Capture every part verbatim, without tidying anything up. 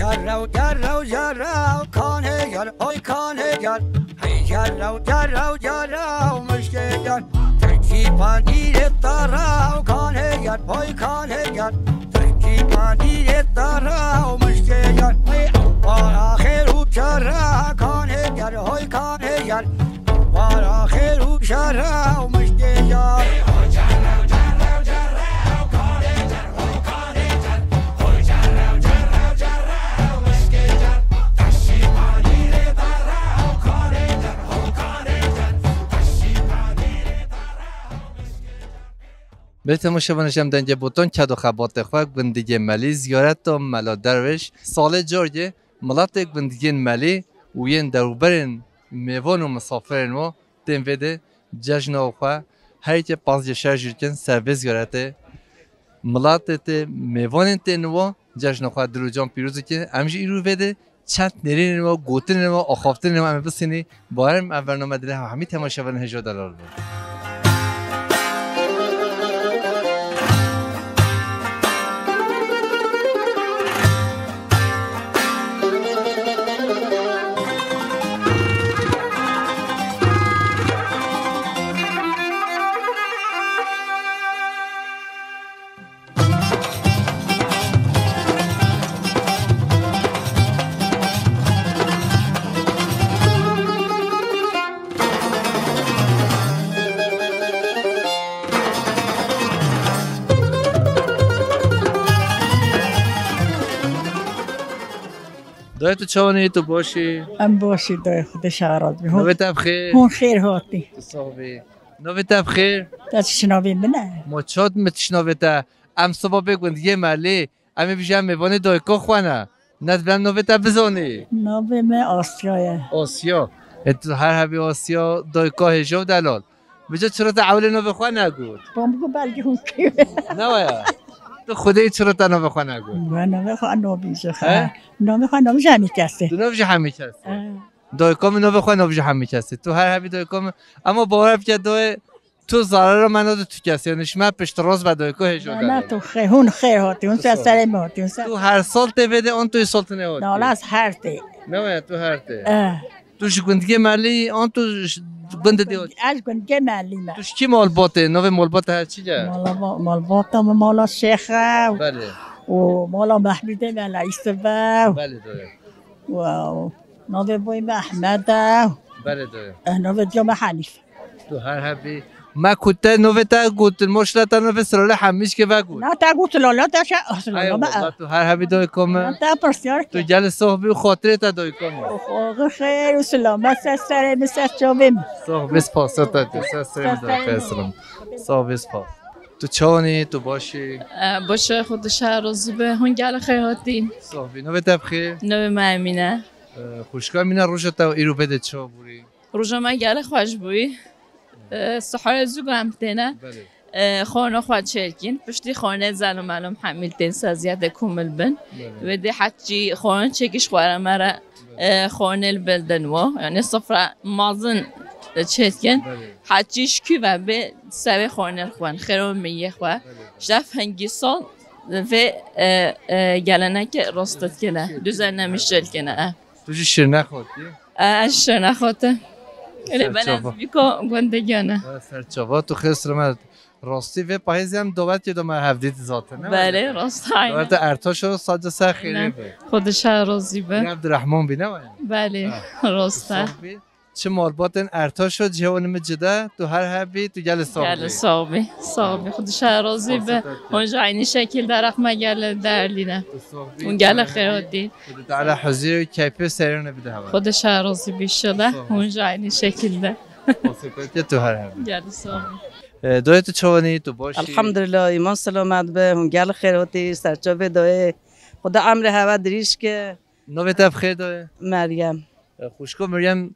Gerrew, gerrew, gerrew, kanê ger, hoy kanê ger. Hey gerrew, gerrew, gerrew, mişkê ger. Tirkî panîrê terew, kanê ger, hoy kanê ger. Tirkî panîrê terew, mişkê ger. Hey ew para xêr û kere, kanê ger, hoy kanê ger. Ew para xêr û kere, ew mişkê ger. Bê temaşevanê, ji em dengê botan ked û xebatê xwe gundîgê Melî, ziyareta Mela Derwêş, salê cargê miletê gundîgên Melî û yên dewrberên mêvan û misafirên wan tên vê de cejna xwe her yekê panzdeh şer jî dikin ser vê ziyaretê. Miletê tê, mêvanên tên wan cejna xwe dil û can pîroz dikin. Em jî îro vê de çend nêrînên wan, gotinên wan, axaftinên wan em ê bisînî. Bawerim ev bername dilê hemî temaşevanên hêja delal bû. Dayê, tu çawan î, tu baş î? Em baş î dayê, Xwedê şaraz bî. Hûn, Navê te bi xêr? Hûn xêr hatî. Tu sax bî. Navê te bi xêr? Te tişt navê min e? Ma çat min tişt navê te. Em siba bê gundiyê Melî. Em ê bijî em mêvanê dayika xwe ne. Ne dibem navê te bizanî. Navê me Asya ye. Asya. E tu her hebî Asya, dayika hêja û delal. Bica çira te ewlê navê xwe negot? Bam ku belkî hûn kê. Ne waya. Tu xwedê çira te navê xwe negot? Ve navê xwe nabîje. He? Navê xwe nabîje hemî kesê. Tu nabîje hemî kesê? He. Dayika min navê xwe nabîje hemî kesê. Tu her hebî dayika min. Ama bawer bike dayê, tu zarara me nade tu kesê. Yani ji me piştrast be dayika hêja. Ne, ne, tu xê-, hûn xêr hatî, hûn ser serê me hatî, hûn ser. Tu her sal tê vê de an tu îsal tine hatî? Na, ez her tê. Ne waya, tu her tê. Eh. Tu ji gundikê Melî an tu ji gundê dê hatî? Ez gundikê Melî me. Tu ji kî malbatê? Navê malbata her çi ye? Mala ba-, malbata me mala Şêx e. Belê. Û mala Mehmûdê me la Yusuf e. Belê, doğru. Wow. Navê boy me Ehmed e. Belê, doğru. Eh, navê diya me Hanîf. Tu her hebî. Me ku te navê te gotin, moşla te navê Sirale Hemîşkê ve got. Na te got Sirale, te şe, Sirale. Ay Allah, tu her hebî dayê kome. Na te pirsiyar. Tu gel sohbî û xatirê te dayê kome. Oxo, xêr û selamet ser serê min, ser çavê min. Sohbî spas te, tu ser serê min dayê kome. Selamet. Sohbî spas. Tu çawan î, tu baş î? E, baş e, Xwedê şer razî be. Hûn gelek xêr hatîn. Sohbî. Navê te bi xêr? Navê me Emîne. E, xwişka Emîne, roja te îro bê de çawa bûrî? Roja me gelek xweş bûyî. E, sihorê zû em têne. Belê. E, xona xwe çêkîn. Piştî xonê zelû melûm hemî tên saziyetê komil bin. Belê. Wê dê heçî xona çêkîş xwe re me re, e, xonê li bil din wo. Yani sifra mazin çêkin. Belê. Heçî şikî ve bê sevê xonê xwen. Xêro miyê xwe. Belê. Şef hingî sal vê, e, e, gelenekê rast dikine. Düzenlemiş çêkine. E. Tu jî şir nexwatî? E, ez şir nexwatim. Öyle ben ez biko gundegiyane. E, serçava, tu xêr selamet. Rastî vê pahêzê em dawetê de me hevdît zaten, ne? Belê, rast. Dawete Ertaş o, sadece ser xêrê be. Xwedê şer razî be. Abdurrahman bî, ne waya? Belê, rast e. Çi malbatên Ertaş o, cihê wan min cide, tu her hebî, tu gelê sax bî. Gelê sax bî. Sax bî. Xwedê şer razî be. Hûn jî eynî şekilde rexme gelê derlîne. Hûn gelê xêr hatî. Xwedê Teala huzur û keyfê serî wan bide hewa. Xwedê şer razî be inşallah. Hûn jî eynî şekilde. Xwedê tu her hebî. Gelê sax bî. E, dayê tu çawan î, tu baş î? Elhamdulillah, îman selamet be. Hûn gelê xêr hatî, serçavê dayê. Xwedê emrê hewa dirîj ke. Navê te bi xêr dayê? Meryem. E, xwişko Meryem,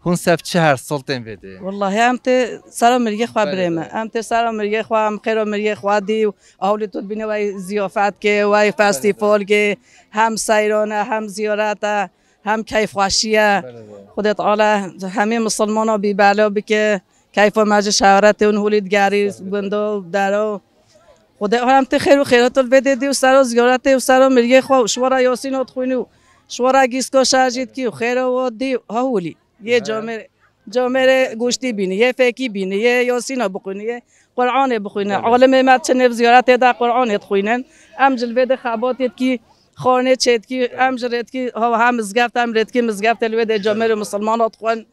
hûn sev çi her sal tên vê de? Wellahî em tê sera mirgê xwe birê me. Belê, belê. Em tê sera mirgê xwe, em xêra mirgê xwe dî û ewlê tu dibîne wey ziyafet ke, wey festîval ke, hem seyran e, hem ziyaret e, hem keyfxweşî ye. Belê, belê. Xwedê Teala hemî misilmana bî bela bike, keyfa me ji şeharetê û holî digerî, gunda û dera û Xwedê hem te xêr û xêrat li vê dê dî û sero ziyaretê û sero miriyê xwe û şwara Yasîna dixwînî û şwara gîska şer jî dikî û xêra we dî ha holî. Yê camêrê, camêrê goştî bînî, yê fekî bînî, yê Yasîna bixwînî, yê Qur'anê bixwîne. Alimê me çi nêv ziyaretê de Qur'anê dixwînin. Em ji li vê de xebatê dikî, xanê çê dikî, em ji rê dikî, ha, ha mizgeft, em rê dikî mizgeftê li wê de camêrê misilmana dixwin.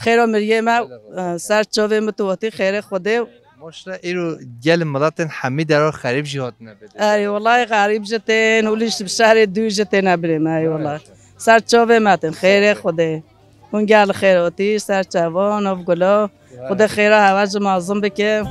Xêra miriyê me, e, ser çavê min tu hatî xêrê Xwedê. Maşallah, îro gel miletên hemî dera xerîb jî hatine bê. Ey, wellahî xerîb jî tên, hûlî ji şehrê dû jî têne birê me, ey, wellahî. Ser çavê me tên, xêrê Xwedê. Hûn gel xêr hatî, ser çavan, nav gula. Xwedê xêra hewe ji mezin bike.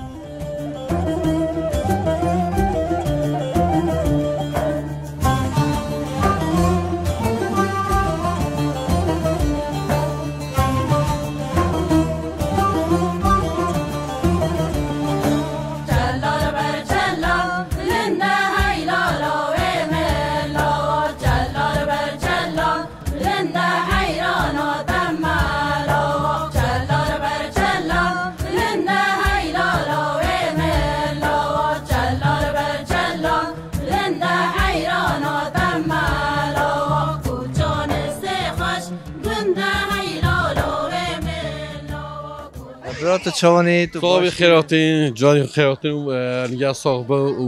Bira, tu çawanî, tu Sağ ol, baş î? Xêratî, carî xêratî, e, niga sax be û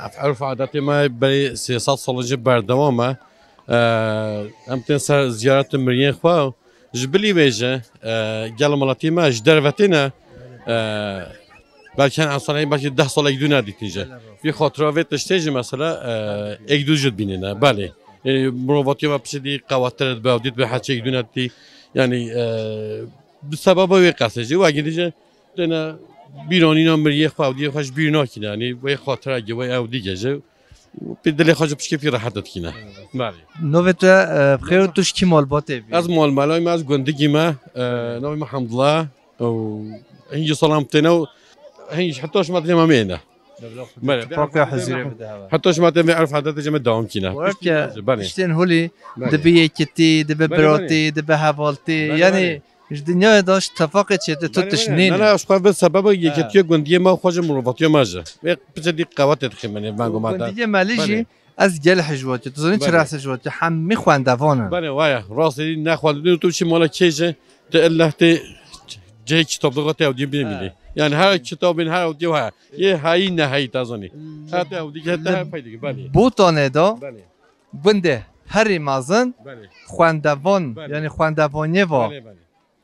ev erf adetê me berî sê sed sal jî berdewam e. E, em tên ser ziyaretê miriyên xwe. Ji bilî wê jî, e, gel miletî me ji derve têne, e, belkî hin ensanê belkî deh sal êk dû nedîtî jî. Vî xatira vê tiştê jî mesela, e, êk dû jî dibînîne. Belê. Ê, mirovatiya me piştî dî qewattir dibe, ew dî dibe her çi êk dû nedîtî. Yanî, e, bi sebeba wê qesê jî, wekî dî jî têne bîranîna miriyê xwe, ewdiyê xwe ji bîr nakîne. Yanî wê xatira ge, wê ew dî ge jî. Pê dilê xwe ji pişkê pî rehet dikîne. Belê. Navê te, e, bi xêr û tu ji kî malbatê bî? Ez malmelayê me, ez gundikî me, e, navê me Hamdullah. Û hingî salam têne û hingî heta şima têne me mêne. Belê. Tifaqa huzurê bide hewe. Heta şima têne vê erf adetê jî me dewam kîne. Weke Belê. Tiştên holî Belê. Dibe yekitî, dibe Belê, biratî, belê. Dibe hevaltî. Belê, Yanî belê. Ji dinyayê de ji tefaqê çêtir tu Belê, tişt belê. nîne. Ne, ne, ji xwe bi sebeba yeketiya gundiyê me û xwe ji mirovatiya me jî. Vê piçe dî qewetê dixîme nê vengo me de. Gundiyê me lî jî Belê. ez gel hijwatî. Tu zanî çira Belê. ez hijwatî? Hemî xwendevan in. Belê, waya. Rastê dî ne xwendin û tu çi mala kê jî, tu illa tê cihê kitablığa te ew dî bimînî. Ha. Yani her kitabın her ew dî heye. Yê heyî neheyî te zanî. Hmm. Her te ew dî, her te her pey dî. Belê. Botanê de Belê. gundê herî mezin Belê. xwendevan, Belê. yani xwendevaniyê va. Belê, belê.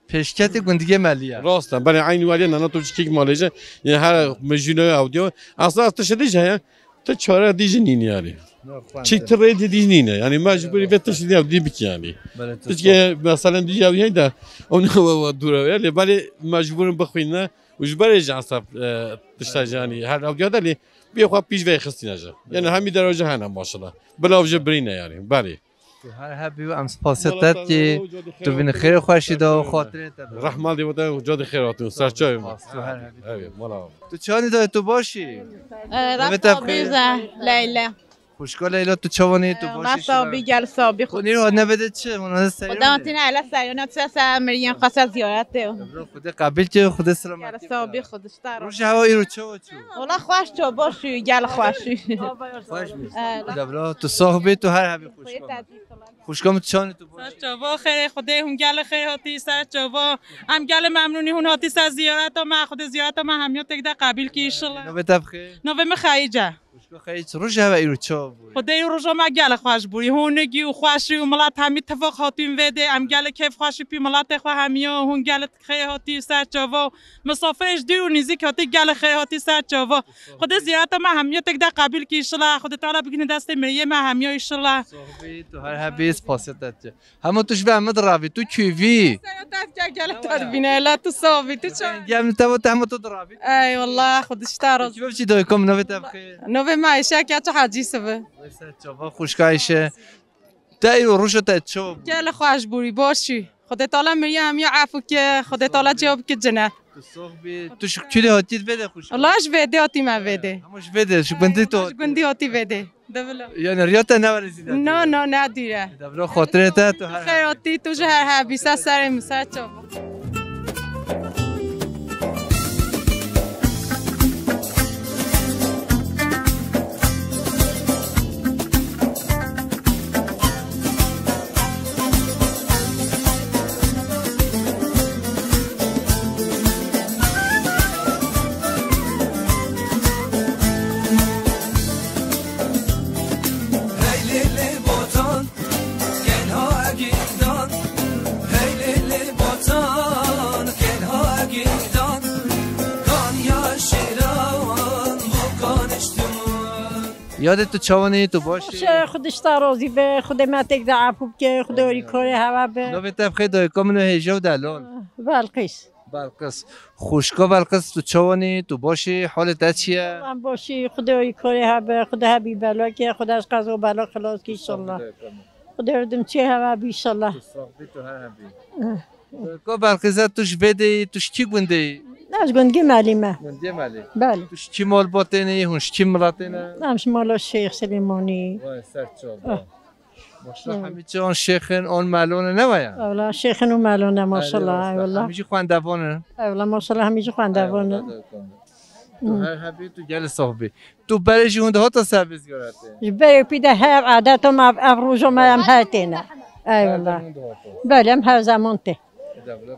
Pêşketê gundiyê me lî ye. Rast e, belê, eynî weliyê nana tu çikîk malê jî, yê her mijîno ew diyo. Aslında ez tiştê dî jî heye, tu çare dî jî nînî yani. Çik tu rê dî dî nîne, yani mecbûrî vê tiştê dî ew dî bikî yani. Belê, tu Çike mesela dî ew heye de, ew ne we we dûr e, yani belê mecbûr in bixwîne, û ji berê jî esaf, e, tişta jî yani, her ew diyo de lê, bê xwe pîş ve xistîne jî. Yani hemî derew jî hene maşallah. Bila ew jî birîne yani, belê. Tu her hebî û em spasê te dikî, tu vînî xêr û xweşî de û xatirê te bi. Rehma dê wate û cadê xêr hatin, serçavê me. Tu her hebî. Evet, mala. Tu çanî de tu başî? Rasta bîze, Leyla. Xwişka Leyla, tu çawanî, tu başî? Rasta bî, gel sabî. Xwe nîro ne vede çi, hûn ne seyran. Xweda tîne ele seyran, tu se miriyên xwe se ziyaretê. Xwedê qebîl ki, Xwedê selamet. Gel sabî, Xwedê. Roj hewa îro çawa çû? Wala xweş çû, baş û gel xweş û. Xweş bî. Debra, tu sax bî, tu her hebî xweş. Xweşka min tu çanî tu baş. Ser çava, xêrê Xwedê, hûn gelê xêr hatî, ser çava. Em gelê memnûnî hûn hatî ser ziyareta me, Xwedê ziyareta me hemiya têk de qebîl kî inşallah. Navê te bixê? Navê min Xeyîc e. Xweşka Xeyîc, roj hewa îro çawa bû? Xwedê îro roja me gelê xweş bû. Hûn nigî û xweş û milet hemî tifaq hatîn vê dê. Em gelê keyf xweş û pî miletê xwe hemiya hûn gelê Xêr hatî ser çava. Misafirê ji dûr û nîzîk hatî, gelê xêr hatî ser çava. Xwedê ziyareta me hemiya têk de qebîl kî inşallah. Xwedê Teala bigihîne destê miriyê me hemiya inşallah. Sax bî, tu her hebî, spasê te dike. Hema tu ji ber min diravî, tu kûvî. Sera te dike, gelê te dibîne, la tu sax bî, tu çawa? Gel min te got, hema tu diravî. Ey wallah, Xwedê ji te razî. Kûvî çi dayê, kom navê te bixê? Navê me Ayşe, ke tu hecî sibi. Wê ser çava, xwişka Ayşe. Te îro roja te çawa bû? Gelê xweş bûrî, baş î. Xwedê Teala miriya hemiya efû ke, Xwedê Teala cevab ke cennet. Tu sax bî. Tu ji kûlê hatî vê de xweş. Allah ji vê de hatî me vê de. Hema ji vê de, ji gundî tu hatî. Ji gundî hatî vê de. Devila. Yani riya te ne were zî ne. No, no, ne dûre. Devla xatirê te tu her. Xêr hatî, tu ji her hebî, ser serê min, ser çava. Yadê tu çawanî, tu baş î? Baş e, Xwedê ji te razî be, Xwedê me têk de efû bike, Xwedê orî karê heve be. Navê te bi xêr dayika min û hêja û delal. Belqîs. Belqis. Xwişka Belqis, tu çawanî, tu baş î, halê te çi ye? Em baş î, Xwedê orî karê hebe, Xwedê hebî bela ke, Xwedê ji qeza bela xilas ke, înşallah. Xwedê orî dimçê heve be, înşallah. Tu sax bî, tu her hebî. Eh. Ka Belqîze, tu ji vê de yî, tu ji kî gundê yî? Ez gundgî Melî me. Gundgî Melî. Belê. Tu ji kî malbatê ne yî, hûn ji kî miletê ne? Em ji mala Şêx Silêmanî. Vay, ser çava. Ah. Maşallah, hemî çi on şêxin, on melone ne waya? Ewla şêxin û melone, maşallah, eyvallah. Hemî jî xwendevan in. Ewla maşallah, hemî jî xwendevan in. Eyvallah, dayika min. Tu her hebî, tu gelê sax bî. Tu berê jî hûn dihata ser vê ziyaretê? Ji berê pî de her adeta me ev, ev roja me em her têne. Eyvallah. Belê, em her zeman tê.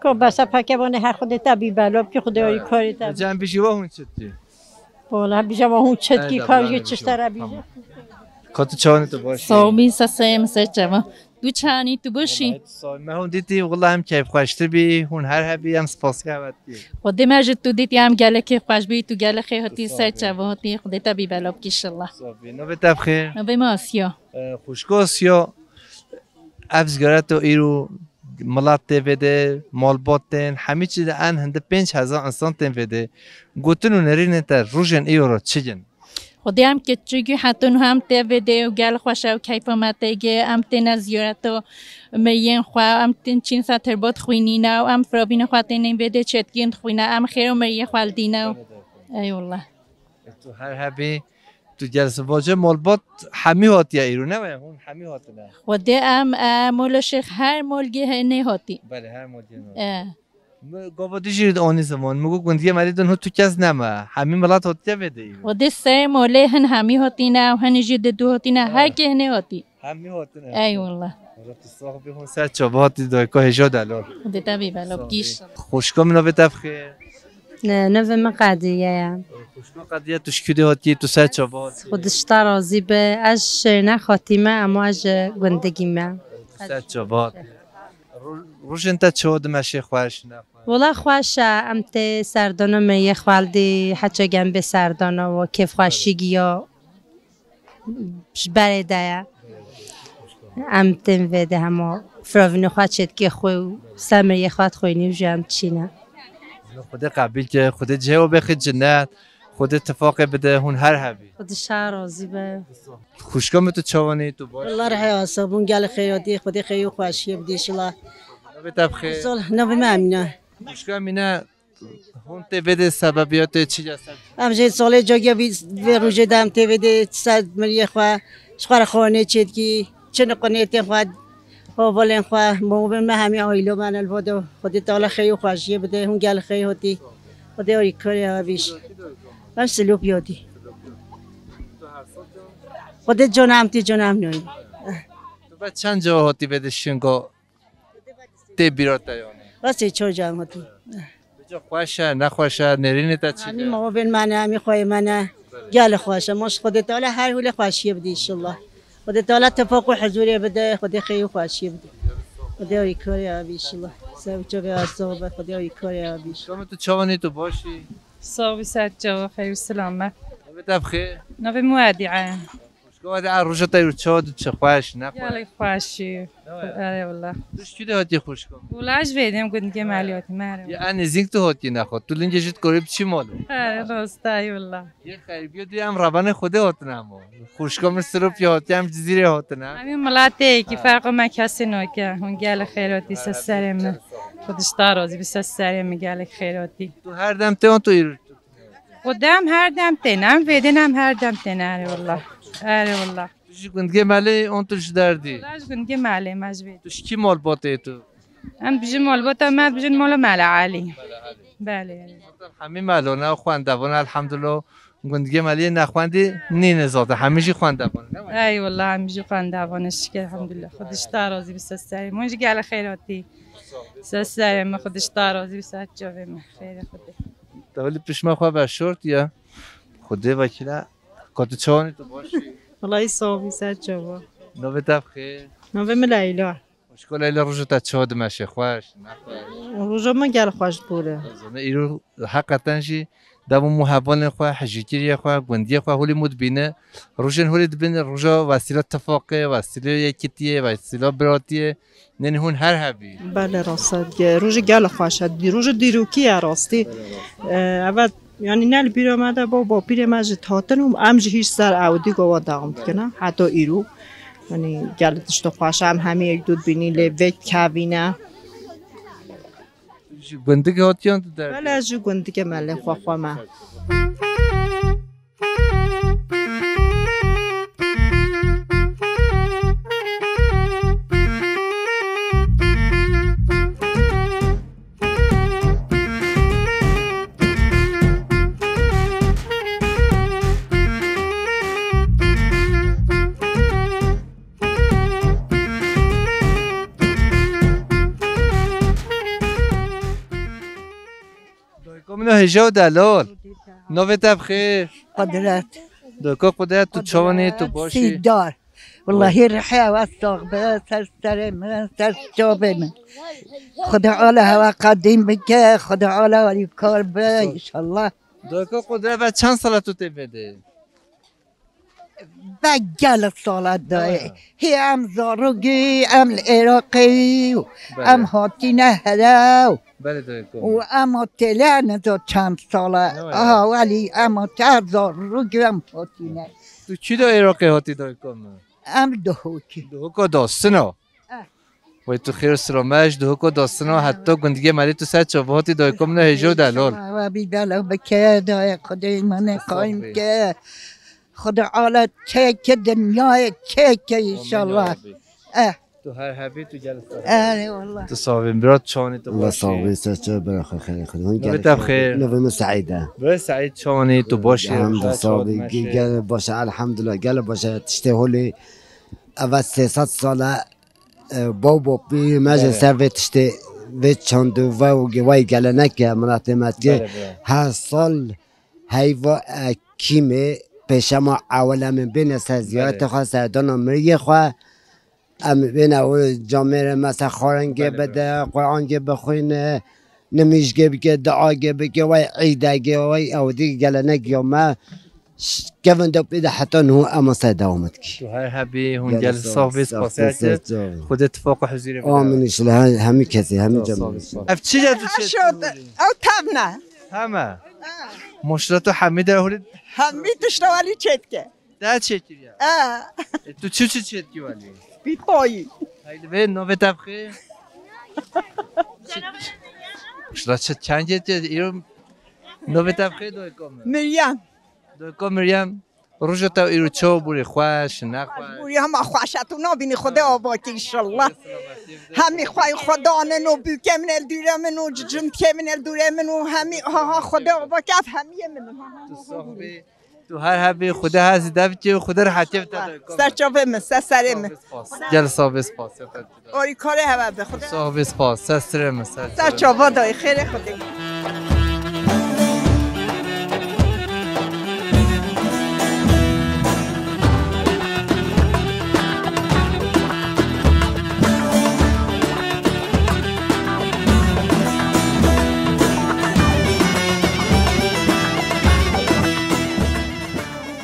Ko besa peke bane her Xwedê te bî bela bikî, Xwedê orî karê te bî. Cem bijî wa hûn çi dikî? Wala bijî wa hûn çi dikî, ka jî çi sera bijî. Ka tu çawanî, tu baş î? Sax bî, seseyê min ser çava. Tu çawanî, tu baş î? Wallahî tu sax bî. Me hûn dîtî, wallahî em keyfxweştir bî, hûn her hebî, em spasiya we dikî. Xwedê me ji tu dîtî, em gelekî xweş bî, tu gelekî hatî ser çava hatî, Xwedê te bî bela bikî, înşallah. Sax bî. Navê te bi xêr? Navê me Asiya. E, xwişko Asiya, ev ziyareto îro milet tê vê de, malbat tên, hemî çi de en hindi pênc hezar insan tên vê de. Gotin û nerînên te rojên îro re çi in? Xwedê em keçikî hetin û hem tê vê de û gel xweş e û keyfa me tê ge, em têne ziyareto meyên xwe, em tên çîn ser terbat xwînîne û em firavînê xwe têne vê de çetkîn dixwîne, em xêr û meyê xwe li dîne. Eyvallah. Tu her hebî, tu gel sibacê malbat hemî hatiye îro, ne waya? Hûn hemî hatine. Xwedê em, e, mola Şêx her molgê hê nê hatî. Belê, her molgê nê hatî. E. Mi gava dî jî anî ziman, mi got gundiyê me lê din hûn tu kes nema. Hemî milet hatiye vê de îro. Xwedê sê molê hin hemî hatine û hin jî di du hatine, her kê hinê hatî. Hemî hatine. Eyvallah. Wala tu sax bî, hûn ser çava hatî dayika hêja delal. Xwedê te bî bela bikî. Xwişka min, navê te bi xêr? Ne, navê min Qediye ye. Xwişka Qediye, tu ji kû de hatî, tu ser çava hatî? Xwedê ji te razî be. Ez ji Şêrnex hatîme, ema ez ji gundikî me. Tu ser çava hatî. Ro-, rojên te çawa dimeşe, xweş, nexweş? Wala xweş e, em tê serdana meyê xwe li dî heça gem bê serdana û kêfxweşî giya. Ji berê de ye. Em tên vê de hema firavînê xwe çêdikê xwe û ser miriyê xwe dixwînî û ji em çîne. Xwedê qebîl ke, Xwedê cihê we bêxî cinet, Xwedê tifaqê bide, hûn her hebî. Xwedê ji te razî be. Xwişka min, tu çawanî, tu baş? Wela rihê asa bûn, gelê xêr hatî, Xwedê xêr û xweşiyê bidî şila. Navê te bi xêr? Sol, navê me Emîne. Xwişka Emîne, hûn tê vê de sebebiyatê çi ye ser? Em jê salê cagiya vî, vê rojê de em tê vê de ser miriyê xwe, ji xwe re xanê çêdikî, çin û qinêtên xwe, hevalên xwe, movên me hemî aîlo me ne li vado. Xwedê Teala xêr û xweşiyê bide, hûn gel xêr hatî. Xwedê orî karê evîş. Em Silopî hatî. Xwedê cana em tê cana em nayî. Tu be çend cara hatî vê de şinga tê bîra te yanî? Rastê çar cara em hatî. Bica xweş e, nexweş e, nêrînê te çi be? Hemî movên me ne, hemî xweyê me ne. Gelê xweş e. Maş Xwedê Teala her hûlê xweşiyê bide înşallah. Xwedê Teala tifaq û huzûrê bide, Xwedê xêr û xweşiyê bide. Xwedê orî karê evîş inşallah. Ser û çavê asax be, Xwedê orî karê evîş. Kamê tu çawanî, tu baş î? Sax bî, ser çava, xeyr û silamet. Navê te bi xêr? Navê min Wedîe. Xwişka Wedîe, roja te îro çawa diçe, xweş, nexweş? Gelek xweş î. Ne waya? Erê wela. Tu ji kû de hatî xwişka min? Wela ji vê de em gundê Melî hatî, merhaba. Ya en nêzîk tu hatî nexwe. Tu lingê jî dikorî biçî malê. Erê, rast e, eyvallah. Yê xeyrbiyo dî em rebanê Xwedê hatine hema. Xwişka min Silopî hatiye, em Cizîrê hatine. Hemî miletê yekî, ferqo me kesê nake. Hûn gelek xêr hatî, ser serê min. Xwedê ji te razî be, ser serê min, gelek xêr hatî. Tu her dem tê an tu îro? Xwedê em her dem tên, em vê de ne, em her dem tên, erê wela. Erê wela. Tu ji gundgê Melê an tu ji derdî? Wela ji gundgê Melê me, ji vê. Tu ji kî malbatê tu? Em bijin malbata me, bijin mala Mele Elî. Belê, erê. Hemî melone û xwendevon, elhamdulillah. Gundgê Meliyê nexwendî nîne zaten, hemî jî xwendevon, ne wele? Ey wela, hemî jî xwendevon, şikir, elhamdulillah. Xwedê ji te razî be, ser serê min. Hûn jî gelek xêr hatî. Ser serê min, Xwedê ji te razî be, ser çavê min. Xêrê Xwedê. Te wî pişma xwe veşort ya. Xwedê vekîle. Ka tu çawanî, tu baş î? Wela sax bî, ser çava. Navê te bi xêr? Navê min Leyla. Xwişko Leyla, roja te çawa dimeşe, xweş, nexweş? Roja min gel xweş bûre. Ez ne îro heqeten jî Dev û muhebanê xwe, hijîkiriyê xwe, gundiyê xwe holî mû dibîne. Rojên holî dibîne roja wesîla tifaqê, wesîla yekitiyê, wesîla biratiyê. Nên hûn her hebî. Belê, rast e. Ge-, rojê gelek xweş e. Dî-, rojê dîrokî ye rastî. Belê, rast e. E, eve, yanî ne li bîra me de bû, bapîrê me jî hatin û em jî hîç ser ewdî gava dewam dikine. Heta îro. Yanî gelek tişta xweş e. Em hemî yek dû dibînî lê vê kevîne. Ji gundikê hatiyan tu derdê? Belê, ji gundikê me lê xwe xwe me. Dayika min a hêja û delal. Navê te bi xêr? Qudret. Dayika Qudret, tu çawan î, tu baş î? Sîdar. Wellahî rihê ew sax be, ser serê min, ser çavê min. Xuda ala hewa qedîm bike, Xuda ala alîkar be, înşallah. Dayika Qudret, ve çend sala tu tê vê de? Ve gelek sala dayê. Ha. Hê em zarokî, em li Iraqê yî, Belê. Em hatîne here. Belê dayê kom. Û em têlê ne da çend sala. Ne were. Aha, welî em te zarokî em hatîne. Tu çi da Iraqê hatî dayê kom? Em Duhokî. Duhoka dastina. Eh. Wey tu xêr sirameş, Duhoka dastina heta gundigê melê tu ser çava hatî dayê kom ne hêjo delal. Ewa bî delal bike, dayê Xwedê min qaîm ke. Xwedê ala çeke dinyayê çeke înşallah. Amîn ya Rabbî. Eh. Tu her hebî tu gel. Erê wallah. Tu savî bira çanî tu Allah baş savî. Ser çe bira xwe xêr xwe. Hûn Navê gel te xêr. Bixêr. Navê min Seîd e. Bira Seîd çanî tu baş. Elhamdülillah savî. Gel baş e, elhamdülillah gel baş e. Tiştê holê eve sê sed sal e. E, baw bapî me jî Evet. Ser vê tiştê vê çand û ve û ge-, vay gelenek e miletê me dike. Bele, bele. Her sal heyva ekîmê pêşema ewil em ê bêne ser ziyaretê Bele. Xwe, serdana miriyê xwe. Em ê bêne û camêrê me ser xwarengê Bele, bide, bele. Qur'angê bixwîne, nimîşgê bike, duagê bike, vay îdegê, vay ewdî gelenek ya me. Ş-, kevin de pê de heta niho ema ser dewam dikî. Tu her hebî, hûn gel sax bê, spasiyê te. Xwedê tifaq û huzurê bide. Amin inşallah, he-, hemî kesê, hemî cem. Ev çi de tu çê? Ew tevne. Heme. Maşallah tu hemî de hûrê. Hemî tişta welî çêdike. Te çêkiriye. E, tu çi çi çêdikî welî? Pîtayî. Haydi vê navê te bixê. Maşallah çi çengê te îro navê te bixê doyko me. Meryem. Doyko Meryem. Roja te îro çawa bûrê xweş, nexweş? Bûrê hema xweş e, tu nabînî Xwedê ava kî înşallah. Hemî xwe Xweda aneno bûke min el dûre min û cicimtike min el dûre min û hemî ha ha Xwedê ava kî ev hemî yê min. Tu sax bî. Tu her hebî Xwedê her zî dev kî û Xwedê rehetiyê bi te de. Ser çavê min, ser serê min. Gel sax bê spas. Orî karê heve bi Xwedê. Sax bê spas. Ser serê min, ser. Ser çava dayê xêrê Xwedê.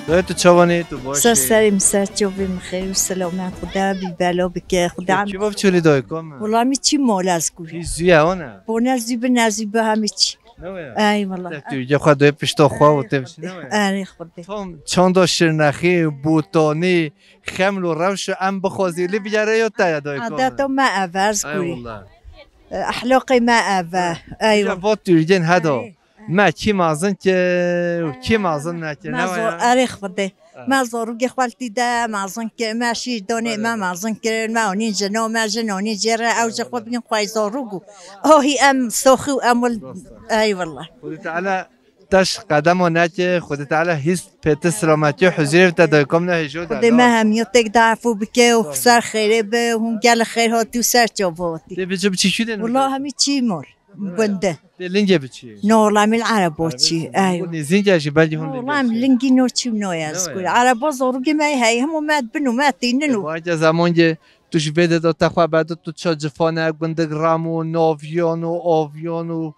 Dayê tu çawanî, tu baş î? Ser serê min, ser çavê min xêr û selamet, Xuda bî bela bike, Xuda. Çi bav çolî dayê kom? Wela min çi mol ez gurî. Hî zû ye, wana? Bone zû bi, ne zû bi, hemî çi. Ne were? Ey wela. Te tu ge xwe doyê pişta xwe û te ne were? Erê Xwedê. Tam çanda şirnexî, botanî, xeml û rewş û em bixwazî li bigere ya te ya dayê kom. Adeta me ev ez gurî. Ey wela. Ehlaqê me ev e. Ey wela. Va tu gen heda. Erê. Me kî mezin kir û kî mezin nekir, ne waya? Erê Xwedê. Me zarokê xwe li tî de mezin kir, me şîr danê me mezin kir, me anîn jina me, jin anîn jê re, ew ji xwe bîn xwe zarok û ahî em soxî û em wil, ey wela. Xwedê Teala teş qedema neke, Xwedê Teala hîst pêti silametî û huzurê te daykom ne hêjo de. Xwedê me hemiya têk de efû bike û ser xêrê be, hûn gelek xêr hatî û ser çava hatî. Tê biçi biçî kî de. Wela hemî çî mor. Gund e. Tê lingê biçî. No, wela min ereba çî. Ey. Nêzînge jî belkî hûn lingê. Wela em lingî no çî no ez kur. Ereba zarokê me heye, hemû me bin û me tînin û. Vake zemangê tu ji vê de te xwe berde tu ça cifane gundik Ramo, Naviyan û Aviyan û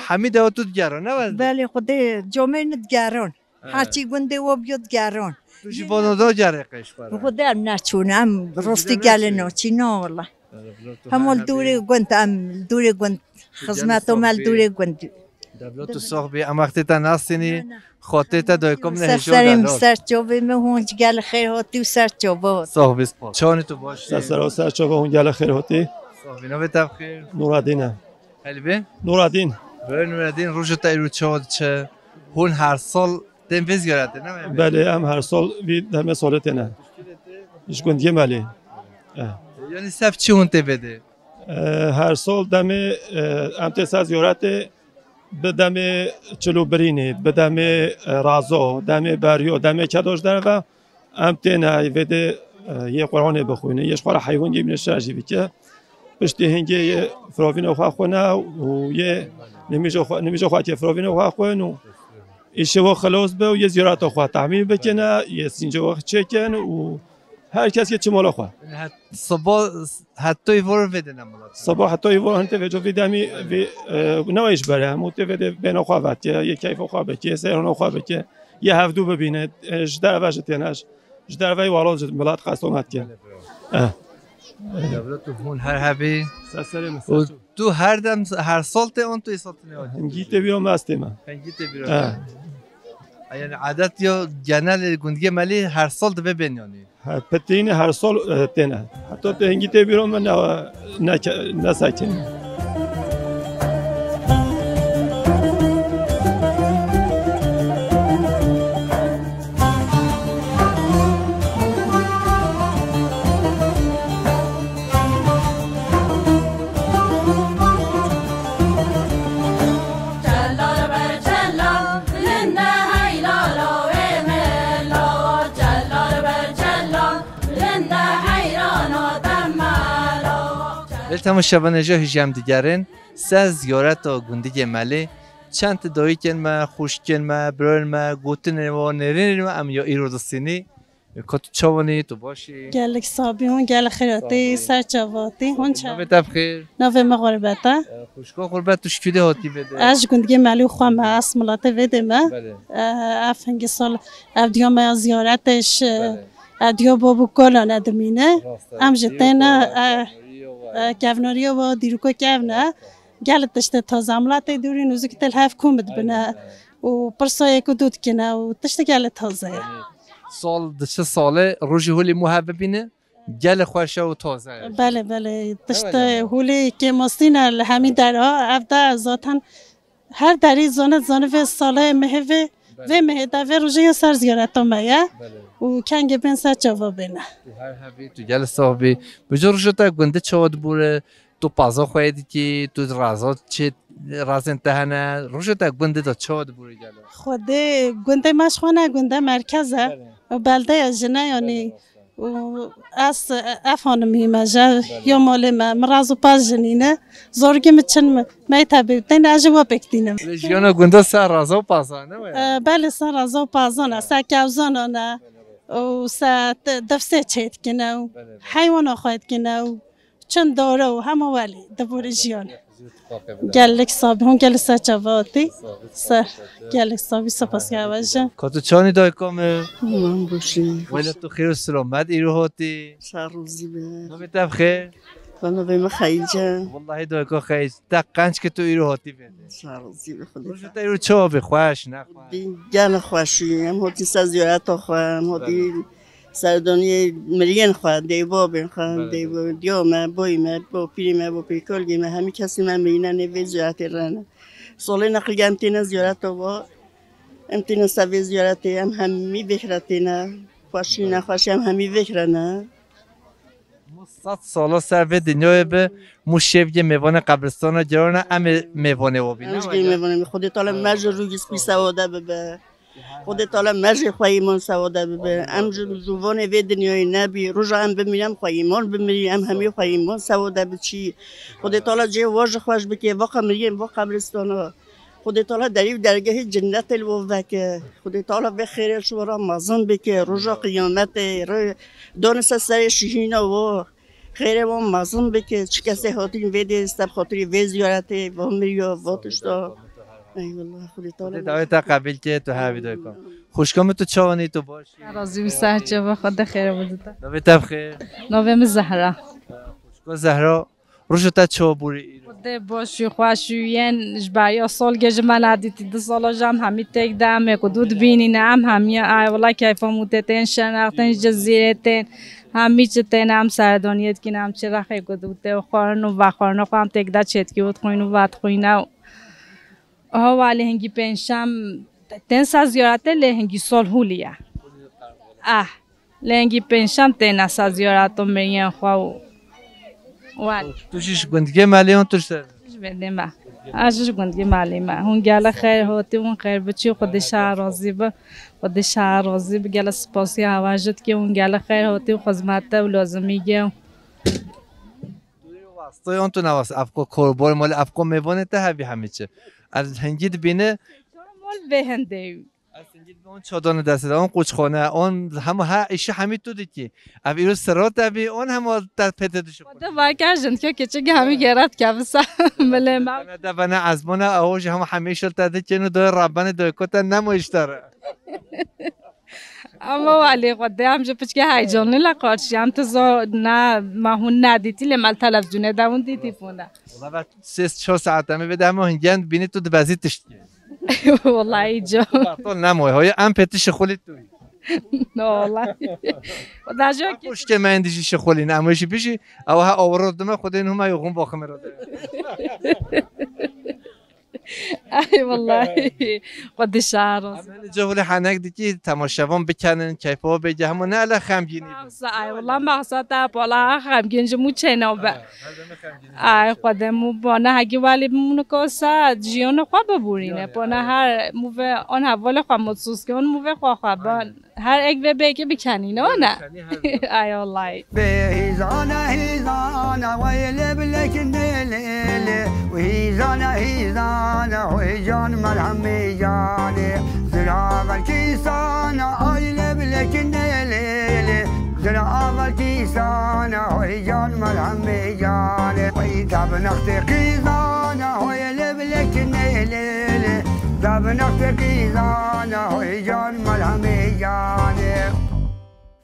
Hemî dewa tu digeran, ne wezî? Belê, Xwedê comê min digeran. He. Herçî gundê we biyo digeran. Tu jî vano da gerê qeş para. Xwedê em neçûn, em rostî gelê naçî, na wala. Hema li dûrê gund, em li dûrê gund. Xizmeto me li dûrê gund. Devlet û soxbî, em wextê te nasînî, xotê te doykom ne hêjo. Ser çavê me hûn ji gel xêr hatî û ser çava. Soxbî spas. Çawanî tu baş? Ser ser ser çava hûn gel xêr hatî. Soxbî, navê te bi xêr? Nuradîn e. Helbê? Nuradîn. Be Nuradîn, roja te îro çawa diçe? Hûn her sal tên vê ziyaretê, ne mi? Belê, em her sal vî demê salê têne. Ji gundiyê Melê. Eh. Yanî sef çi hûn tê vê dê? Eh, her sal demê, eh, em tê ser ziyaretê bi demê çil û birînê, bi demê, eh, razo, demê beriyo, demê kedo ji derve, em têne vê dê, eh, yê Quranê bixwîne, yê ji xwe re heywan gê bîne şer jî bike. Piştî hingê yê firovîna xwe xwine û yê nimîja xwe, nimîja xwe ke firovîna xwe xwin û îşê we xilos be û yê ziyareta xwe tehmîl bikine, yê sînca we çêkin û her kes yê çi mala xwe. Siba heta îvor vê dê ne milat. Siba heta îvor hin tê vê co vê demî vê, e, ne wayîş bere, hemû tê vê dê bêna xwe vetiye, yê keyfa xwe bike, yê seyrana xwe bike, yê hevdû bibîne, e, ji derve ji têne, ji derveyî walo ji milat qesto me dike. Eh. Dewlet û hûn her hebî. Ser serê min, û ser çav. Tu her dem, her sal tê an tu îsal tê nehatî? Hingî tê bîra me ez tê me. Hingî tê bîra me. Eh. Yani adet ya genel gundiyê Melî her sal dibe bên yanî. Her pitîne her sal, eh, têne. Heta tu hingî tê bîra me ne, ne, ne sekin. Lê temaşevanê ji hijyem digerin, ser ziyareta gundiyê Melê, çend dayikên me, xwişkên me, birayên me, gotinên me, nêrînên me, em ya îro disînî. Ka tu çawanî, tu baş î? Gelek sabî hûn, gelek xêratî, ser çavatî, hûn çav? Navê te bi xêr? Navê me Xurbet e. E, xwişka Xurbet, tu ji kû dê hatî vê dê? Ez ji gundiyê Melû xwe me, ez milatê vê dê me. Belê. E, ev hingî sal, ev diya me ya ziyaretê ji, belê, ev diya bab û kalan e dimîne. Rast e. Em ji têne, e, e, kevnariya we, dîroka kevn e. Rast e. Gelek tiştê taze, milatê dûrî nûzik tê li hev kom dibine. Aynen, aynen. Û pirsa yek û du dikine û tiştê gelê taze ye. Yanî sal diçe salê rojê holê mû hev bibîne, gelê xweş e û taze ye. Belê, belê. Tiştê holê kêmasî ne li hemî dera. Ev de zaten her derî zane, zane vê salê mehê vê, belê, vê mehê de vê rojê ya ser ziyareta me ye. Belê. Û kengê bên ser çava bêne. Tu her hebî, tu gelê sax bî. Bi cor roja te gundê çawa dibûre? Tu paza xwe yê dikî, tu raza çê, razên te hene, roja te gundê de çawa dibûrî gelo? Xwedê gundê me ji xwe ne, gundê merkez e. Belê. Û belde ye jine yanî. Belê, rast e. Û ez, ev hanimî me, ji, belê, ya malê me, min raz û paz jinîne. Zorgî min çin me, meyte bê, teyne ez ji we pêk tînim. Lê jiyana gunda ser raza û pazan e, ne waya? E, belê, ser raza û pazan e, ser kewzanan e. Belê, rast e. Û ser te-, defsê çê dikine û, belê, belê, heywana xwe dikine û Çend dore û hema welî di borî jiyan. Gelek sabî, hûn gelek ser çava hatî. Ser, gelek sabî, spas ya we jî. Ka tu çawanî dayika min? Min boşî. Wele tu xêr û silamet îro hatî. Sağ ol, zî be. Navê te bi xêr? Navê min Xeyîce. Wellahî dayika Xeyîc, te qenc ke tu îro hatî vê dê. Sağ ol, zî be, Xwedê. Roja te îro çawa bî, xweş, nexweş? Gelek xweş bî, em hatî ser ziyareta xwe, em hatî, belê, serdoniyê miriyên xwe, dêvabên xwe, belê, dêvo-, diya me, boyî me, bopîrê me, bopîrkolgê me, hemî kesê me mirîne nê vê ziyaretê re ne. Solê neqilî em têne ziyareta wa, em têne ser vê ziyaretê, em hemî vê re têne, xweşî, belê, nexweşî em hemî vê re ne. Mû sed sala ser vê dinyayê bi, mû şêvgê mêvanê qebristana girana, em ê mêvanê wa bî, ne wele? Em jî mêvanê bî. Xwedê Teala, sağ ol, mercê rûgî spî sewade bibe. Xwedê Teala mercê xweyîman sewade bibe. Amin. Em ji, amin, zûvanê vê dinyayê nebî. Roja em bimirî, em xweyîman bimirî, em hemî xweyîman sewade biçî. Xwedê Teala cihê wa jî xweş bike, va qemiriyên va qebristana. Xwedê Teala derî û dergehê cinnetê li we veke. Xwedê Teala vê xêrê ji we re mezin bike. Roja qiyametê, re-, danê ser serê şihîna we. Xêrê wan mezin bike, çi kesê hatîn vê dê, seb xatirî vê ziyaretê, va miriya, va tişta. Eyvallah, Xwedê Teala. Xwedê dawê te qebîl ke, tu her vî daykan. Xwişka min, tu çawanî, tu baş î? Razî bî, ser çava, Xwedê xêr bide te. Navê te bi xêr? Navê min Zehra. Xwişka Zehra, roja te çawa bûrî îro? Xwedê baş û xweş û yên ji beriya salgê ji me nedîtî, du sala ji em hemî têk de em ê ku dû dibînîne, em hemî ay wela keyfa mûtê tên, şenex tên, ji Cizîrê tên, hemî çi tên, em seredaniyê dikîn, em çi rexê ku dû tê û xwarin û vexwarina xwe em têk de çêdikî û dixwîn û vedixwîne û ha welê hingî pêncşem tên ser ziyarete lê hingî sal hûlî ye. Eh, lê hingî pêncşem têne ser ziyareta miriyên xwe û wan. Tu jî ji gundgê Melê yan tu ji ser? Ji bendê me. Ez ji gundgê Melê me. Hûn gele xeyr hatî, hûn xeyr biçî, Xwedê şer razî bi. Xwedê şer razî bi. Gele spasiya hewa ji dikê, hûn gele xeyr hatî û xizmete û lazimî ge. Tu yê wastê yan tu ne wastê? Ev ko korborê malê, ev ko mêvanê te hevî hemî çi? Ez hingî dibîne. Mol vê hindê. Ez hingî dibîne on çadanê destê de, on qoçxane, on hema her îşi hemî tu dikî. Ev îro sira te bî, on hema te pê te dişi. Xwedê vake jindke keçik hemî gera dikevisa milê me. Devene, devene ezmana, ew jî hema hemî îşil te dikin û doyê rabene doyê ko te nemo îştare. Ama welê Xwedê em ji piçke heyecanlî le qarşî em, tu zor ne, me hûn nedîtî lê me li televîzyonê de hûn dîtî bûne. Wala ve sês çar saet em ê vê de hema hingên bînî tu dibezî tiştî. Wallahî co. Batal nemoy. Hoye em pê tu şixulî tu. No wallahî. Xweda jo ki. Puştê me endî jî şixulî ne. Em jî bijî. Ew ha awro dime Xwedê huma yoxun baxime rode. Ay wallahî. Xwedê şer olsun. Em hene cehulê henek dikî temaşevan bikenin, keyfa bêge hemû ne ele xemgînî bin. Maqsa, ay wallah maqsa te pola xemgîn ji mû çêno be. Her deme xemgînî. Ay xwedê mû bona hegî welî mûniko se jiyona xwe bibûrîne. Bona her mû ve on hevalê xwe mutsuz ke, on mû ve xwe xwe ban. Her ek ve belki bikenî, ne wana? Bikenî her zaman. Ay wallahî. Bê hîzana hîzana wey lê bilek nê lê lê. Wî hîzana hîzana hoy can melhemê canê. Zira belkî sana ay lê bilek nê lê lê. Zira belkî sana hoy can melhemê canê. Wey tabinaxtê qîzana hoy lê bilek nê lê lê. Tabinaxtê qîzana hoy can melhemê canê.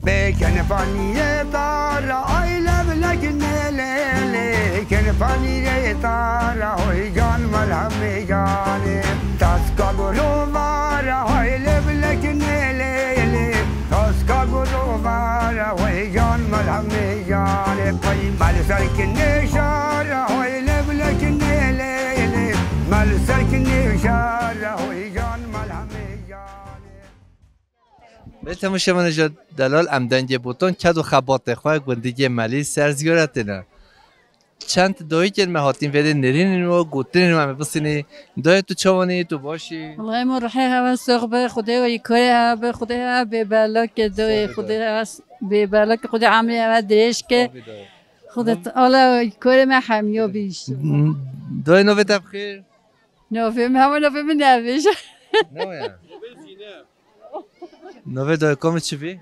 Bê ken panîrê tara ay lê bilek nê lê lê. Ken panîrê tara hoy can melhemê canê. Taska goro vara hoy lê bilek nê lê lê. Taska goro vara hoy can melhemê canê. Pey mal ser kinê şara hoy lê bilek nê lê lê. Mal ser kinê şara hoy can melhemê canê. Belê temaşevanê ji delal em dengê botan ked û xebatê xwe gundîgê Melî ser ziyaretê ne. Çend dayikên me hatîn vê dê nêrînên û gotinên wan em ê bisînî. Dayê tu çawanî, tu baş î? Wellahî min ruhê hewe sox be, Xwedê we yî karê hewe be, Xwedê hewe bêbelake dayê, Xwedê hewe s-, bêbelake, Xwedê emrê hewe dirêj ke. Sağ ol dayê. Xwedê Teala yî karê me hemiya bî. Dayê navê te bi xêr? Navê min, hema navê min nevêje. Ne ya? Navê dayika min çi bî?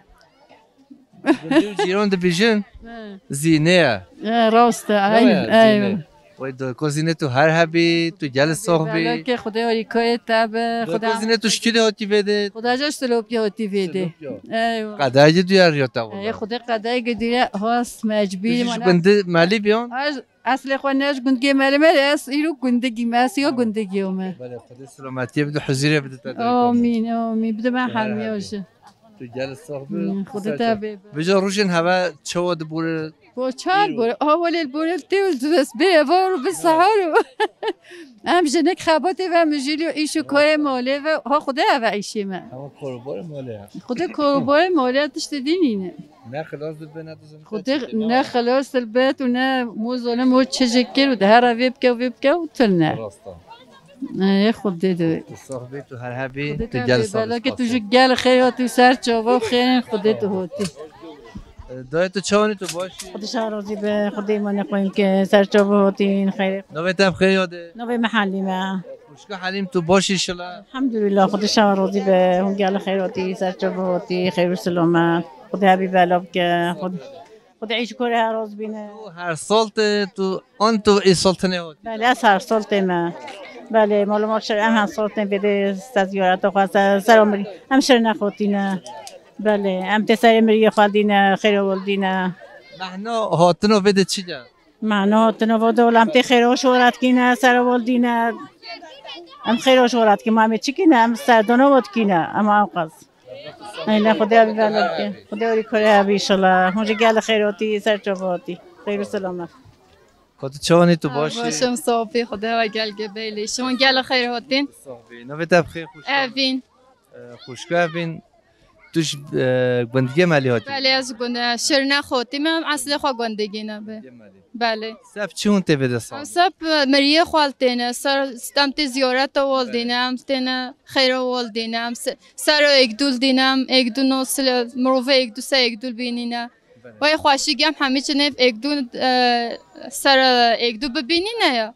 Gundî û cîran dibêjin? He. Zîne ye. He, rast e, ne eyn, ya, eyn. Zîne. Wey dayiko Zîne tu her hebî, tu gel sox bî. Belke Xwedê harîkayê te be. Dayiko Zîne tu ji kî de hatî vê dê? Xweda ji Silopî hatî vê dê. Silopî. Eyvallah. Qedayê duyar ya te wala. Ey, Xwedê qedayê duyar has mecbûr. Tu jî ji gundî Melî biyan? Eslê xwe ne ji gundgê me, li me ez îro gundgî me, ez ya gundgî me. Belê, Xwedê selametiyê bide, huzurê bide te. Amîn, amîn. Bide me hemiya jî. Tu gel sox bi. Hmm, Xwedê te bê. Vêca rojên heve çawa dibore? Bo çar bore. Ha welê li bore tê û dibes bê evar û bi sehar û. Em jinik xebatê ve mijîlî û îş û karê malê ve. Ha Xwedê eve îşê me. Hema korborê malê ya. Xwedê korborê malê ya tiştê dînî ne. Ne xilas dibe, ne dizim. Xwedê ne xilas dilbet û ne mû zolim û çi ji kir û di her vê bike û vê bike û tu ne. Rasta. Ê Xwedê de. Tu soxbê, tu her hebî, tu gel soxbê. Belakê tu ji gel xeyr hatî û ser çava û xêrên Xwedê tu hatî. Dayê tu çawanî, tu baş î? Xwedê şer razî be, Xwedê îmanê xwe ke ser çava hatîn xeyrê. Navê te bi xêr yade? Navê me Helîme. Xwişka Helîm, tu baş î şila? Elhamdulillah, Xwedê şer razî be. Hûn gel xeyr hatî, ser çava hatî, xeyr û selamet. Xwedê hebî bela bike. Xwedê. Xwedê îş kore heroz bîne. Tu her sal tê, tu an tu îsal tenê hatî? Belê, ez her sal tême. Belê, malûm şer em her sal tên vêdê ser ziyareta xwe, ser, ser mirî-, em şer nexotîne. Belê, em tê serê miriyê xwe dîne, xêr û wildîne. Mehna hatina vêdê çi ye? Mehna hatina vêdê wila em tê xêr û şorat kîne, ser û wildîne. Em xêr û şorat kî, ma em ê çi kîne, em serdana wot kîne, em ewqas. Aynen, Xwedê bî bela bike. Xwedê orî kore hebî inşallah. Hûn jî gelê xêr hatî, ser çava hatî. Xêr û selamet. Xwedê çawanî tu baş î? Başim, sopî, Xwedê we gel gebeylî. Şima gelê xêr hatîn. Sopî. Navê te bi xêr xweş. Evîn. E, xweşka Evîn. Tu ji, e, gundiyê Melî hatî? Belê, ez gund-, e, Şirne hatî me, em eslê xwe gundiyê ne be. Gundiyê Melî. Belê. Seb çi hûn tê vêde sal? Em seb, e, miriyê xwe têne, ser, em tê ziyareta wol dîne, em têne xêra wol dîne, em se-, sero êkdûl dîne, em êkdû no sile, mirovê êkdû se êkdûl bînîne. Belê. Wey xweşî gem hemî çi nêv êkdû, e, ser êkdû bibînîne ya.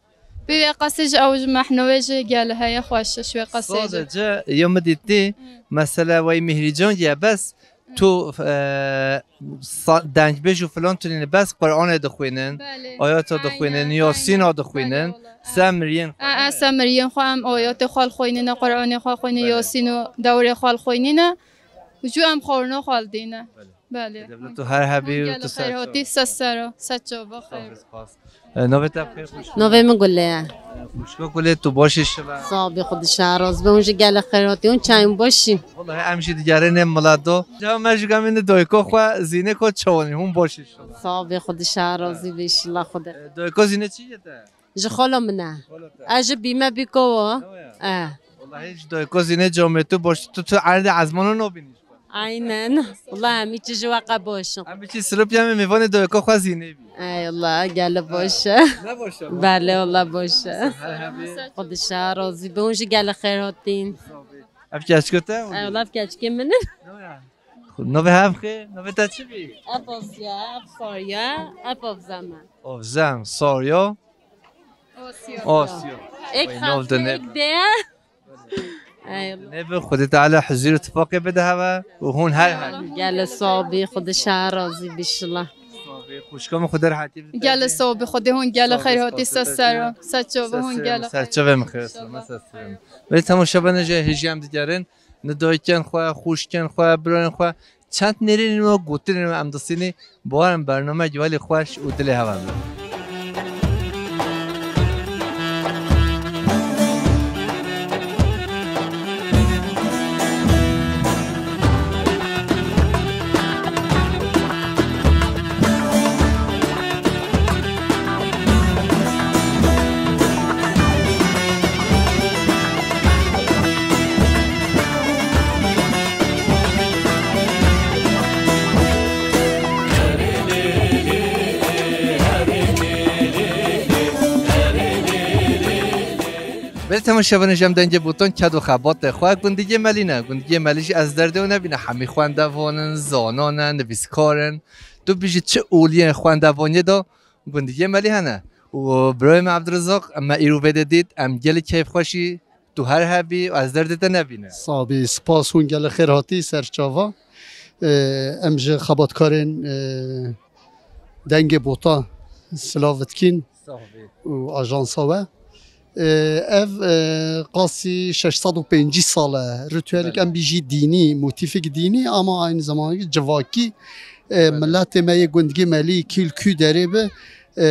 Bi wê qasê ji ew ji mehnowê ji gel heye xweş ji wê qasê ji. Sadece ya min dîtî, mesela wey Mihrican ye bes, tu, e, sa-, dengbêj û filan tunîne bes Qur'anê dixwînin, Belê. Ayata dixwînin, Aynen, Yasîna aynen. Dixwînin, Belê, wala. Sen miriyên xwe. E, e, sen miriyên xwe em ayatê xwe xwînine, Qur'anê xwe xwînine, Belê. Yasîn û dewrê xwe xwînine. Ju em xorno xwe dîne. Belê. Belê. Dewlet tu her hebî û tu ser. Xêr hatî, ser sero, ser çava xêr. Spas. E, navê te xêr xweş. Navê min Gule ye. Xweşka Gule, tu baş î şila? Sağ ol, Xwedê şaraz be. Hûn jî gelek xêr hatî. Hûn çayên baş î? Wallahî em jî digerînê milado. Ca me jî gamîne dayika xwe zînê ko çawanî. Hûn baş î şila? Sağ ol, Xwedê şarazî be şila Xwedê. E, dayika zînê çi ye te? Ji xala min e. Xala te. Ez ji bîme bîko wo. Ew ya. E. Wallahî ji dayika zînê camê tu baş tu, tu erdê ezmana nabînî. Aynen. Wallahî em îçi ji we qe baş in. Em îçi silop yemê mêvanê dayika xwe zînê bî. Ey Allah, gele baş e. Ne baş e? Belê, wala baş e. Her hebî. Xwedê şarazî be. Hûn jî gele xêr hatîn. Ev keçika te? Ey Allah, ev keçikê min e. Ne ya? Navê hev xê, navê te çi bî? Ev Asya, ev Sarya, ev Avzem e. Avzem, Sarya. Asya. Asya. Ek Vay, nav de xasne ne? Ek de. Ey Allah. Ne bi Xwedê Teala huzur û tifaqê bide heve û hûn her her. Gele sabî, Xwedê şer razî bi şila. Sabî, xwişka min Xwedê rehetî bide. Gele sabî, Xwedê hûn gele xeyr hatî ser ser, ser çava hûn gele. Ser çavê min xêr, ser çavê min. Belê temaşevanê ji hêjî em digerin. Ni dayikên xwe, xwişkên xwe, birayên xwe, çend nêrînên we, gotinên we em distînî, bawerim bernameyek welî xweş û dilê hev em be. Belê temaşevanê ji em dengê botan ked û xebatê xwe gundîgê Melî ne. Gundîgê Melî jî ez derdê û nebîne hemî xwendevan in, zanan in, nivîskar in. Tu bijî çi oliyên xwendevaniyê de gundîgê Melî hene. Û birayê me Ebdulrezaq, me îro vê de dît, em gelî keyfxweşî. Tu her hebî, ez derdê te nebîne. Sabî, spas, hûn gelek xêr hatî ser çava. Ee, em ji xebatkarên, ee, Dengê Bota silav dikîn Sabî. Û ajansa we. Ee, ev, ee, qasî şeş sed û pêncî sal e. Rituelek Belê. Em bijî dînî, motîfik dînî ama aynı zamanda civakî, ee, Belê. Miletê me yê gundgê Melî Kîl Kû derê bi, ee,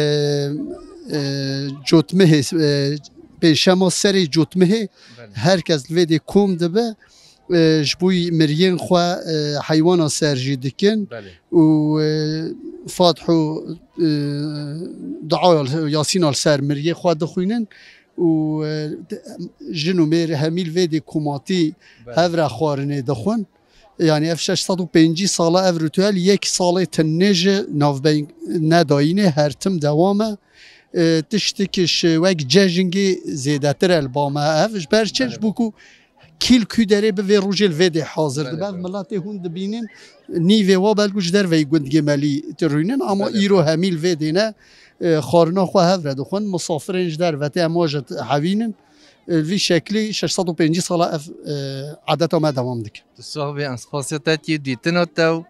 ee, cotmihê, ee, pêşema serê cotmihê Belê. Her kes li vê dê kom dibe. E, ji bo miriyên xwe, e, heywana ser jî dikin Belê. Û, e, Fatih û, e, dua Yasîna li ser miriyê xwe dixwînin û, e, jin û mêr hemî li vê dê komatî Belê. Hev re xwarinê dixwin. Yani ev şeş sed û pêncî sala ev rituel yek salê tinê ji navbeyng nedayînê, her tim dewam e. E, tiştik ji wek cejingê zêdetir e li ba me ev. Ji ber çi? Belê. Ji bo ku Kîl Kû derê bi vê rojê li vê dê hazir Belê, dibe. Ev belê. Miletê hûn dibînin, nîvê wa belkû ji derveyî gundgê Melî tirûynin, ama Belê. Îro hemî li vê dê ne, e, xwarina xwe hev re dixwin. Misafirên ji derve tê, em wa ji hevînin. E, vî şeklî şeş sed û pêncî sala ev, e, adeta me dewam dike. Tu sax bî, em spasiya te dikî, dîtina te û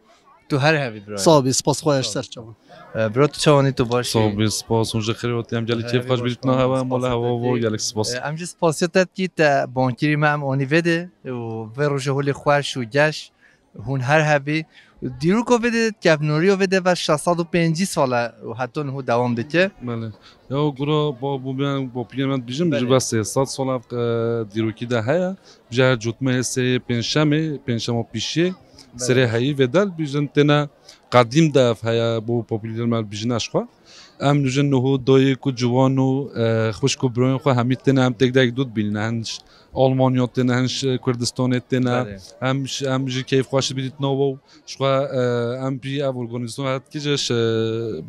Tu her hebî bira. Sağ ol, spas xwe, ser çavan. E, bro, tu çawanî, tu baş î? Sağ ol, spas. Hûn ji xêr hatî, em gelek kêf xweş bîrit na hewa, mola hewa vo, gelek spas. E, em jî spasiya te dikî, te bankirî me em onî vê de û vê roja holê xweş û geş. Hûn her hebî. Dîroka vê de, kevnoriya vê de ve şeş sed û pêncî sal e û heta niha dewam dike. Belê. Ya gura ba bû me, ba pîyê me dibêjim, ji ve sê sed sal ev, e, dîrokî de heye. Ji her cotmehê sê pêncşemê, pêncşema pîşê, serê heyî vê de dibêjin têne qedîm de ev heye, bo populîr me dibêjin ez xwe. Em nûjen niho dayik û ciwan û, e, xwişk û birayên xwe hemî têne, em têk de yek du dibînin. Hin ji Almanya têne, hin ji Kurdistanê têne. Belê. Em ji, em ji keyf xweş bîrit nava û ji xwe, e, em pî ev organîzasyon her dike ji, ji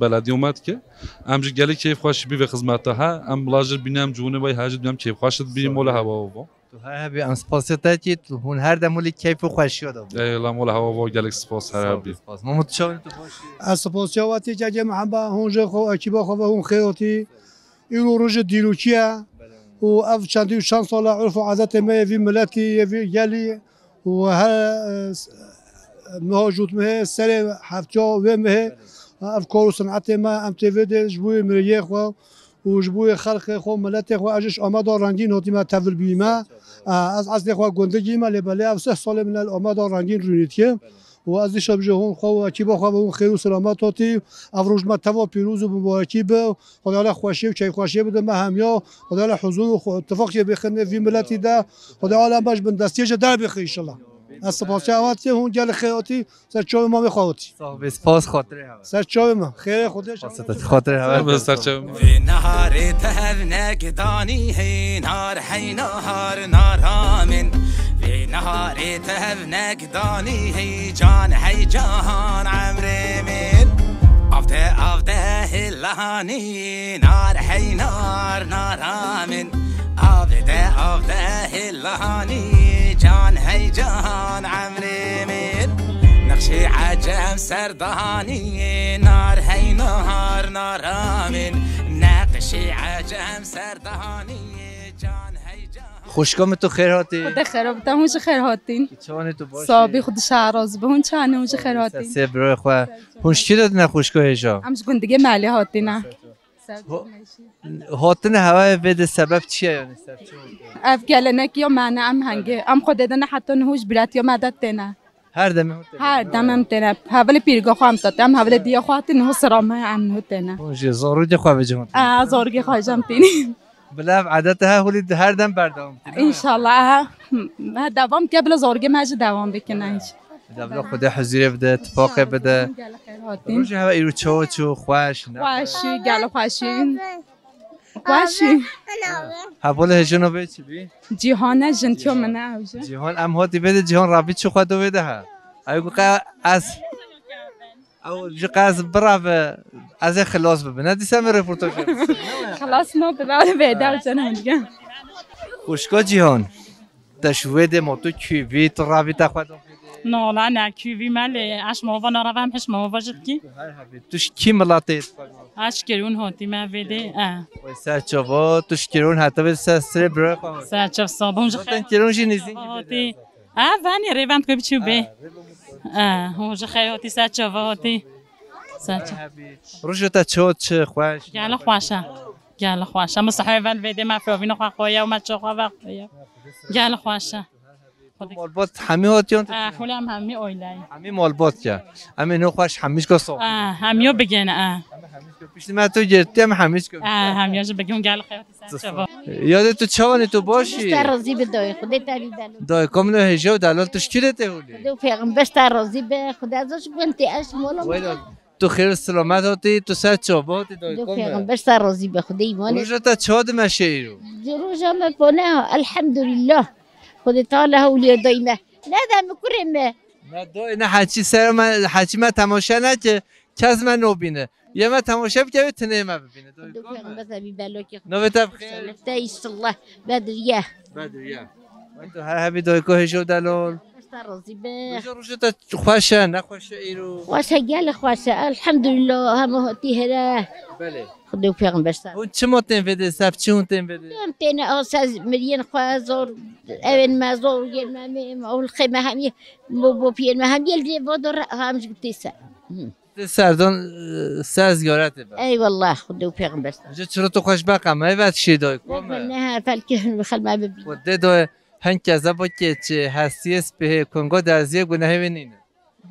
belediya me dike. Em ji gelek keyf xweş bî vê xizmeta he. Em bila jir bîne em ciwanê vay her jir em keyf xweş bî mola hewa û va. Tu her hebî, em spasiya te dikî, tu hûn her dem holê keyf û xweşiya de bû. Ey, la mola hewa vo, gelek spas, her hebî. Spas. Mamoste, tu çawanî, tu baş î? Ez spasiya we tê, kekê Mehemba, hûn jê xwe, ekîba xwe ve hûn xêr hatî. Îro roja dîrokî ye. Belê. Û ev çendî û çend sal e urf û adetê me yê vî miletî, yê vî gelî. Û her, e, s-, meha jotmehê serê heftiya wê mehê, ev kar û sinetê me, em tê vê de ji bo yê miriyê xwe û ji bo yê xelkê xwe, miletê xwe, ez ji Ameda Rengîn hatîme tevil bîme. E, ez eslê xwe gundikî me, lê belê ev sih salê min e li Ameda Rengîn rûnî dike. Û ez dîşa bije hûn xwe û ekîba xwe ve hûn xêr û selamet hatî. Ev roj me teva pîroz û mubarekî be. Xwedê Teala xweşiyê û keyfxweşiyê bide me hemiya. Xwedê Teala huzur û xwe-, tifaqiyê bixine vî miletî de. Xwedê Teala me ji bin destiyê jî derbêxe înşallah. Ez spasiya we dikim, hûn gelek xêr hatî, ser çavê mamê xwe hatî. Sağ ol, spas, xatirê hewe. Ser çavê me. Xêrê Xwedê ji Xatirê hewe. Ser çavê me. Vê neharê tev nek danî hey nar hey nahar nara min. Vê neharê tev nek danî hey can hey cahan emrê min. Avde avde hê lahanî nar hey nar nara min. Avde avde hê lahanî can hey cahan emrê min. Nexşê ecem ser dahanî nar hey nahar nara min. Nexşê ecem ser dahanî can hey cahan. Xwişka min, tu xêr hatî. Xwedê xêr bide, hûn jî xêr hatîn. Çawanî, tu baş î? Sabî, Xwedê şeraz bi, hûn çawanî, hûn jî xêr hatîn. Sê birayê xwe. Hûn ji kî de ne xwişka hêja? Em ji gundigê Melê hatîne. Ho-, hatine hewayê vê de sebeb çi ye, yanî ser çi hatiye? Ev gelenek ya me ne, em hengê. Em xwedê de ne heta niho ji biratiya me de têne. Her dem hûn têne? Her dem em têne. Hevalê pîrga xwe em tate. Em hevalê diya xwe hatin, niho sira me em niho têne. Hûn jî zarokê xwe vê cihê hatine? Aa, zarokê xwe jî em tînî. Bila ev edet he, holî her dem berdewam bike, ne? Înşallah, he. He, devam bike, bila zarokê me jî devam bike, ne hîç. Bila, bila Xwedê huzurê bide, tifaqê bide. Gelek xêr hatîn. Rojê hewe îro çawa çû, xweş, ne? Xweşî, gelek xweşî. Xweşî. Hevalê hêja navê çi bî? Cîhan e, jin tiyo min e, ew jî. Cîhan, em hatî vê de, Cîhan rabî çi xwe do vê de he. Ew ku qe ez, ew ji qe ez birave, ez ê xilas bibim. Ne dîsa min reportaj yapsın. Xilas no, bila vê de, ew jin hûn dikin. Xwişka Cîhan. Te ji wê dê ma tu kûvî, tu ravî te xwe da. No, la ne kûvî me lê eş mava nara ve em hiş mava jî dikî. Her hebî. Tu ji kî miletê yî? Eş Kirûn hatî me vê dê, e. Wê ser çava, tu ji Kirûn heta vê ser sirê birayê xwe hatî. Ser çav sabûn ji Zaten xêr. Kirûn jî nêzîk Hatî. E, venî rêven ku biçû bê. E, hûn ji xêr hatî, ser çava hatî. Ser çava. Her hebî. Roja te çi hat, çi xweş? Gel xweş e. Gel xweş e. Em sihê vel vê dê me firovîna xwe xwe ye û me ço xwe ve xwe ye. Gel xweş e. Malbat hemî hatiyan tu? Eh, hûlê em hemî oylay. Hemî malbat ya. Em ê no xweş hemîşka sof. Eh, hemiyo bigên, eh. Piştî me tu girtî em hemîşka. Eh, hemiyo jî bigên gel xeyatî sen çava. Yadê tu çawanî, tu baş î? Te razî bi dayê, Xwedê te bî belo. Dayê, kom ne hêja û delal tu ji kî de tê holê? Xwedê û pêxember te razî be, Xwedê ez ji bin tê eş mola. Tu xêr û silamet hatî, tu ser çava hatî dayê. Xwedê pêxember ser razî be, Xwedê îmanê. Roja te çawa dimeşe îro? Di roja me pone, elhamdulillah. Xwedê Teala hewliya dayî me. Ne de mi kurê me. Ne dayê, ne heçî ser me, heçî me temaşe neke, kes me nobîne. Yê me temaşe bike, wê tinê me bibîne. Dayê pêxember te bî belokê. Navê te bi xêr? Te inşallah Bedriye. Bedriye. Tu her hebî dayiko hêja û delal. Te razî be. Roja, roja te xweş e, nexweş e îro? Xweş e, gelek xweş e. Elhamdulillah, hema hatî here. Belê. Xwedê û pêxember ser. Hûn çima tên vê dê, sef çi hûn tên vê dê? Em têne a sez miriyên xwe zor, evên me zor, yên me mê, ewlixê me hemî, bo, bo piyên me hemî li vê vador hem ji tê ser. Hı. Tê serdan, e, ser ziyaretê be. Eyvallah, Xwedê û pêxember ser. Ji çiro tu xweş be qe, me vet şî doy, ko me? Ne, felkê hin xel me bibî. Xwedê doy, hin keze bo keçê, hestiyê spihê, kongo derziyê gunehê wê nîne.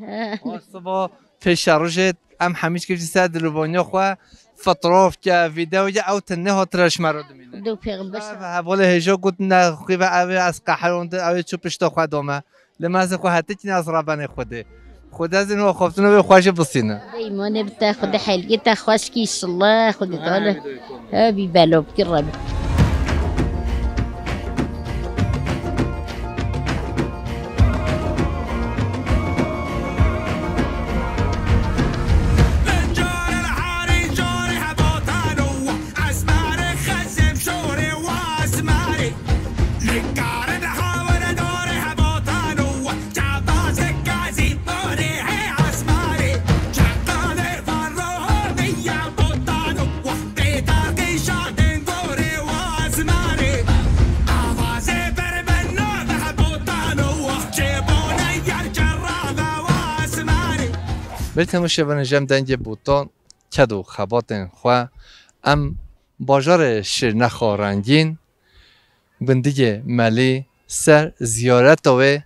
He. Siba pêşerojê em hemî ji kevçî ser dilûvaniya xwe fotoğraf ke, video ye, ew tune hatire ji me re dimîne. Xwedê û pêxember ser. Ev hevalê hêja got ne, xwî ve ew ê ez qeherandin, ew ê çû pişta xwe dame. Li mezin xwe hetikî ne ez rebenê Xwedê. Xwedê ez ê nû xaftina wê xwe jî bisîne. Xwedê îmanê bite, Xwedê heylgê te xweş kî, inşallah, Xwedê Teala. He, bî belo bikî rebî. Belê temaşevanên ji em dengê Botan ked û xebatên xwe em bajarê Şirnexa rengîn, gundiyê Melî ser ziyareta wê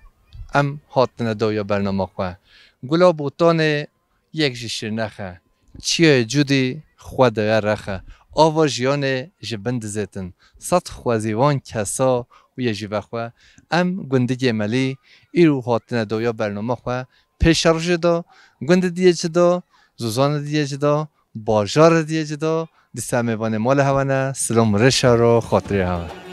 em hatine dawiya bernama xwe. Gula Botanê yek jî Şirnex e. Çiyayê Cûdî xwe daye rex e. Ava jiyanê ji bin dizêtin. Sed xwezî van kesa û yê jî vexwe. Em gundiyê Melî îro hatine dawiya bernama xwe. Pêşerojê de gundê diyê ci de, zozanê diyê ci de, bajarê diyê ci de, dîsa mêvanê mala hewa ne, silam û rêşa ro xatirê hewa.